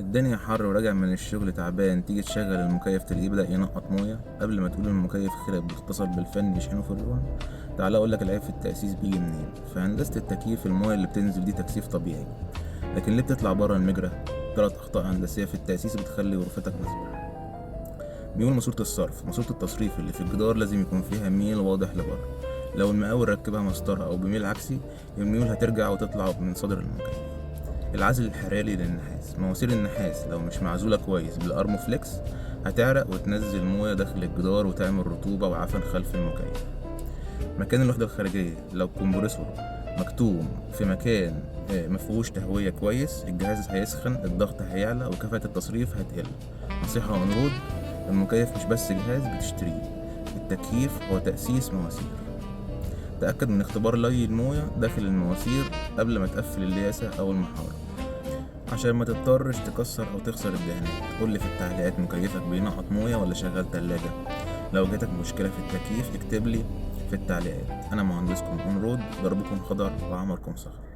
الدنيا حر وراجع من الشغل تعبان، تيجي تشغل المكيف تلاقيه بدأ ينقط مويه. قبل ما تقول المكيف خرب واتصل بالفني يشحنه في الرون، تعالى اقول لك العيب في التأسيس بيجي منين. في هندسة التكييف المويه اللي بتنزل دي تكثيف طبيعي، لكن ليه بتطلع بره المجرى؟ 3 أخطاء هندسية في التأسيس بتخلي غرفتك مسبح. ميول ماسورة الصرف، ماسورة التصريف اللي في الجدار لازم يكون فيها ميل واضح لبره. لو المقاول ركبها مسطرة أو بميل عكسي، الميول هترجع وتطلع من صدر المكيف. العزل الحراري للنحاس، مواسير النحاس لو مش معزولة كويس بالأرموفليكس هتعرق وتنزل موية داخل الجدار وتعمل رطوبة وعفن خلف المكيف. مكان الوحدة الخارجية، لو الكمبرسور مكتوم في مكان مفيهوش تهوية كويس، الجهاز هيسخن، الضغط هيعلى، وكفاءة التصريف هتقل. نصيحة on road: المكيف مش بس جهاز بتشتريه، التكييف هو تأسيس مواسير. تأكد من اختبار لي الموية داخل المواسير قبل ما تقفل اللياسة أو المحارة، عشان ما تضطرش تكسر أو تخسر الدهانات. قولي في التعليقات مكيفك بينقط موية ولا شغال تلاجة؟ لو جاتك مشكلة في التكييف اكتب لي في التعليقات. أنا مهندسكم on road، دربكم خضر وعمركم صخر.